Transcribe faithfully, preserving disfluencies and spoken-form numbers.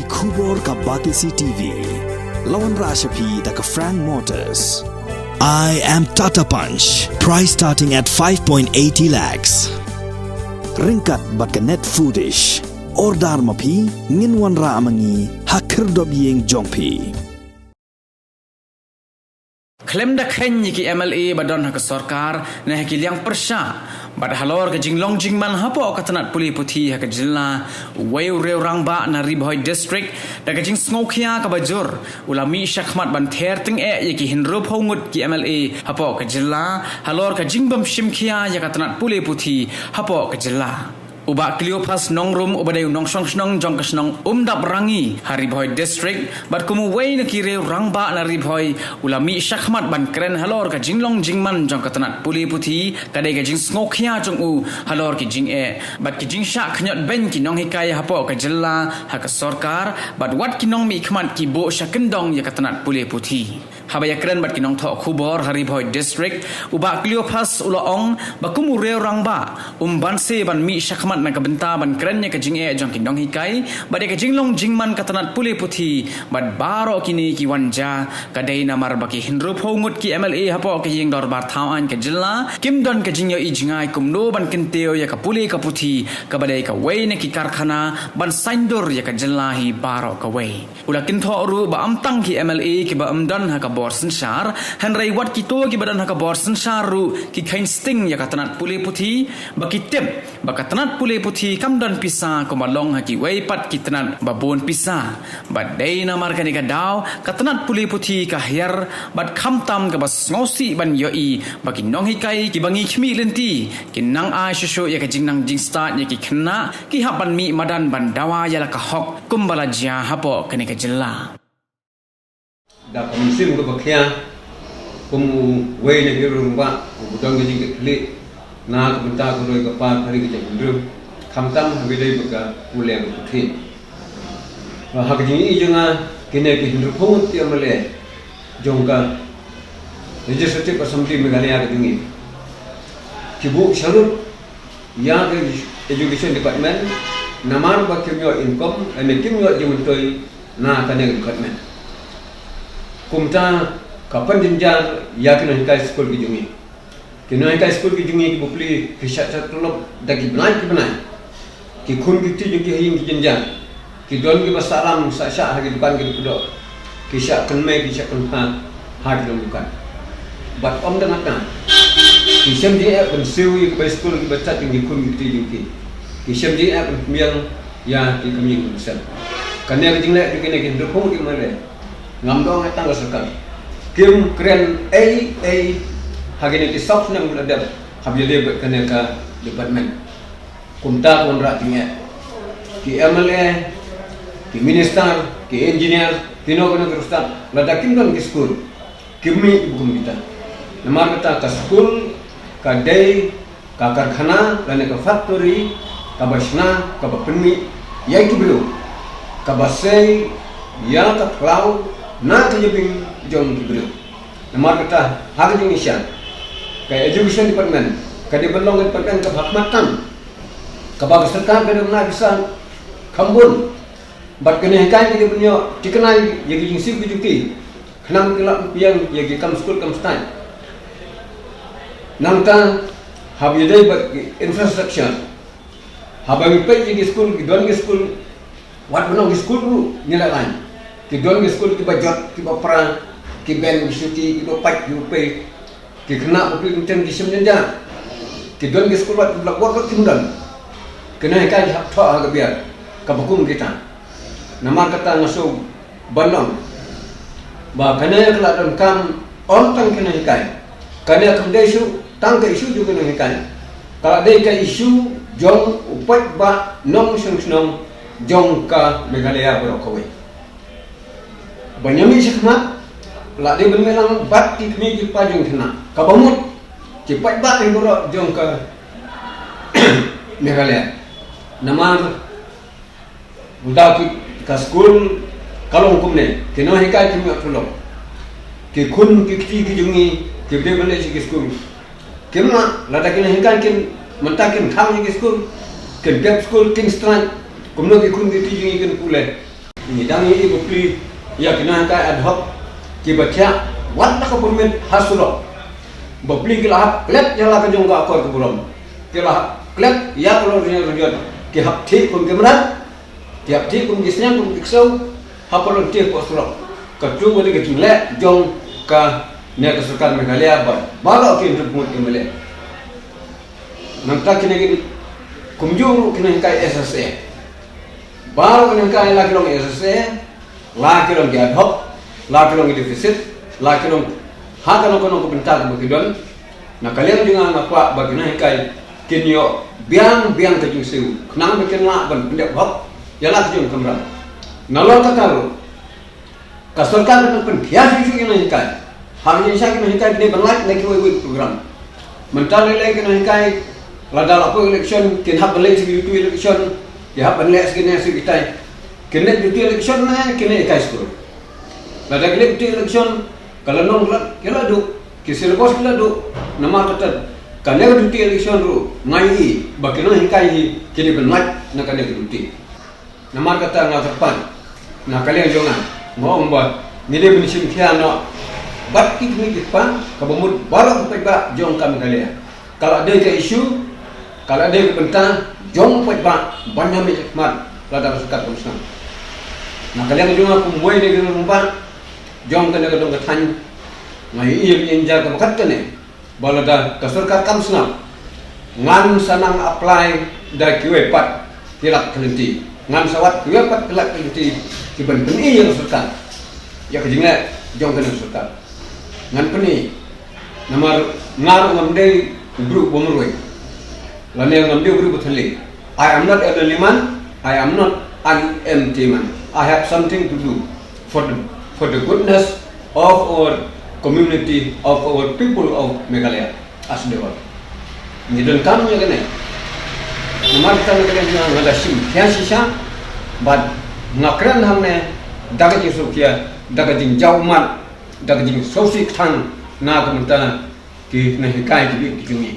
Khubor ka Batesi T V. La wanrah sha phi da ka Frank Motors. I am Tata Punch. Price starting at five point eighty lakhs. Ryngkat bad ka Net Foodish. Order ma phi, ngin wanrah ma ngi ha khyrdop ïing jong phi. Khlem da kheiñ ïa ki M L A ba don ha ka sorkar ne ha ki liang pyrshah bad halor ka jinglong jingman hapoh ka tnat pule puthi ha ka jylla, uwei u riew rangbah na Ri Bhoi District, da ka jingsngewkhia kaba jur, u la mih shakhmat ban ther tyngeh ïa ki hynriewphew ngut ki M L A hapoh ka jylla halor ka jingbym shim khia ïa ka tnat pule puthi hapoh ka jylla. U Bah Cleophas Nongrum, uba dei u nongshong shnong jong ka shnong Umdaprangi ha Ri Bhoi District bad kum uwei na ki riew rangbah na Ri Bhoi, u la mih shakhmat ban kren halor ka jinglong jingman jong ka tnat pule puthi, ka dei ka jingsngewkhia jong u halor ki jingeh bad ki jingshah khñiot beiñ ki nonghikai hapoh ka jylla ha ka sorkar, bad wat ki nongmihkhmat ki buh sha kyndong ïa ka tnat pule puthi. Haba ïakren bad ki nongthoh khubor ha Ri Bhoi District, u Bah Cleophas u la ong ba kum u riew rangbah, um banse ban mih shakhmat na ka bynta ban kren ïa ka jingeh jong ki nonghikai bad ïa ka jinglong jingman ka tnat pule puthi, bad baroh kine ki wan jia ka dei namar ba ki hynriewphew ngut ki M L A hapoh ka ïing dorbar thaw aiñ ka jylla kim don ka jingïohi jngai kumno ban kyntiew ïa ka pule ka puthi, kaba dei kawei na ki karkhana ban saiñdur ïa ka jylla hi baroh kawei. U la kynthoh ruh ba ym tang ki M L A kiba ym don ha ka bor synshar, hynrei wat kito kiba don ha ka bor synshar ruh ki kheiñ sting ïa ka tnat pule puthi, ba ki tip ba ka tnat pule puthi kam don pisa kumba long ha kiwei pat ki tnat ba bun pisa. Bad dei namar kane ka daw ka tnat pule puthi ka hiar bad khamtam kaba sngewsih ban ïohi ba ki nonghikai kiba ngi khmih lynti, ki nang ai shuh shuh ïa ka jingnang jingstad ïa ki khynnah, ki hap ban mih madan ban dawa ïa la ka hok kumba la jia hapoh kane ka jylla. Da ka mynsiem kaba khia kum uwei na ki riew rangbah uba don ka jingkitkhlieh na ka bynta ka roi ka par ka ri ka jaitbynriew, khamtam haba ïadei bad ka pule ka puthi. Ha ka jingïohi jong nga, kine ki hynriewphew ngut ki M L A jong ka Legislative Assembly Meghalaya ka jong ngi, ki buh sharud ïa ka Education Department namar ba kim ïoh income, lane kim ïoh jingmyntoi na kane ka department. Kumta ka pynjynjar ïa ki nonghikai skul ki jong ngi. Ki nonghikai skul ki jong ngi ki bapli ki shah shah tulop da ki bnai ki bnai. Ki khun ki kti jong ki ha ïing ki jynjar. Ki don kiba sah lam sah shah ha ki dukan ki dukdoh. Ki shah kynmaw ki shah kynpha ha ki long dukan. Bad ym tang kata, ki shem jingeh ban siew ïa ki bai skul kiba tad jong ki khun ki kti jong ki. Ki shem jingeh ban pynbiang ïa ki kam ïing kam sem. Kane ka jingleh jong kine ki hynriewphew ngut ki M L A, ngam dei tang ka sorkar, kim kren ei ei ha kine ki saw snem ba la dep haba ïadei bad kane ka department. Kumta ka wanrah jingeh. Ki M L A, ki minister, ki engineer, kino kino ki rustad, lada kim don ki skul, kim mih ba kum kita. Namar kata ka skul ka dei ka karkhana lane ka factory kaba shna kaba pynmih ïa ki briew, kaba sei ïa ka khlaw na ka jabieng jong ki briew. Namar kata ha ka jingshisha ka Education Department ka dei ban long ka department kaba khmat tam, kaba ka sorkar ka dei ban ai pisa kham bun. Bad ki nonghikai ki dei ban ïoh thikna ïa ki jingsiew ki jong ki, khnang ba kin lah ban pynbiang ïa ki kam skul kam stait. Nangta haba ïadei bad ki infrastructure, haba ngi peit ïa ki skul, ki don ki skul, wat ban ong ki skul ruh ngi la lait. Ki don ki skul kiba jot, kiba pra, ki bench, ki shuki, kiba pait, kiba pei. Ki khynnah bapli kyntien ki shem jynjar. Ki don ki skul wat ki blackboard ruh kim don. Ki nonghikai ki hap thoh ha ka biar kaba kum kita. Namar kata nga shu ban ong ba kane ka la donkam ym tang ki nonghikai. Kane kam dei shuh tang ka issue jong ki nonghikai, ka la dei ka issue jong u paidbah nongshong shnong jong ka Meghalaya baroh kawei. Ban ïa mih shakhmat, la dei ban mih lang bad ki kmie ki kpa jong ki khynnah, kaba mut ki paidbah baroh jong ka Meghalaya. Namar uta ki, ka skul ka long kumne, ki nonghikai kim ïoh tulop. Ki khun ki kti ki jong ngi kiba dei ban leit sha ki skul kim lah, lada ki nonghikai kin, mynta kin khang sha ki skul, kin pep skul, kin strike, kumno ki khun ki kti jong ngi kin pule? Ngi dang ïohi bapli ïa ki nonghikai ad hoc kiba thiah wat la ka permit ha surok. Bapli ki la hap klet ïa la ka jong ka akor ka burom. Ki la hap klet ïa ka longrynieng rynieng. Ki hap thiah kum ki mrad, ki hap thiah kum ki sniang kum ki ksew. Hap volunteer hapoh surok. Katto katne ka jingleh jong kane ka sorkar Meghalaya bad baroh ki nongpynbeit MLA. Nangta kine ki, kumjuh ruh ki nonghikai SSA. Baroh ki nonghikai, la ki long SSA, la ki long ki ad hoc, la ki long ki deficit, la ki long ha kano kano ka bynta kaba ki don. Na ka liang jong nga nga kwah ba ki nonghikai kin ïoh biang biang ka jingsiew khnang ba kin lah ban pyndep hok ïa la ka jong ka kamram. Nalor kata ruh, ka sorkar ka dang pynkhia shuh shuh ïa ki nonghikai. Ha ka jingshisha ki nonghikai ki dei ban lait na kiwei kiwei ki program. Mynta lei lei ki nonghikai, lada la poi election, kin hap ban leit sha ki duty election, ki hap ban leit sha kine sha kitai. Kin leit duty election ne kin leit hikai skul. Lada kin leit duty election, ka lynnong la, ki la duh, ki syllabus ki la duh. Namar kata, kane ka duty election ruh nga ïohi ba ki nonghikai hi ki dei ban lait na kane ka duty. Namar kata nga kyrpad na ka liang jong nga, nga ong ba ngi dei ban shim khia noh bad ki kmie ki kpa, kaba mut baroh ki paidbah jong ka Meghalaya. Ka la dei ka issue, ka la dei ka bynta jong u paidbah ban ïa mih khmat lada ka sorkar kam sngap. Na ka liang jong nga kum uwei na ki rangbah jong kane ka dong ka thaiñ, nga ïohi ïa ka jingjar kaba kat kane, ba lada ka sorkar kam sngap, ngan sa nang apply da kiwei pat ki lak ki lynti. Ngan sa wad kiwei pat ki lak ki lynti kiban pyni ïa ka sorkar, ïa ka jingleh jong kane ka sorkar. Ngan pyni. Namar nga ruh ngam dei u briew ba marwei, lane ngam dei u briew ba thylli. I am not a lonely man, I am not an empty man. I have something to do for the, for the goodness of our community, of our people of Meghalaya as the whole. Ngi donkam ïa kane. Namar kata na ka liang nga, nga da shim khia shisha bad nga kren hangne da ka jingsngewkhia, da ka jingjaw ummat, da ka jingsngewsih kthang na ka bynta ki nonghikai kiba ïeit ki jong ngi.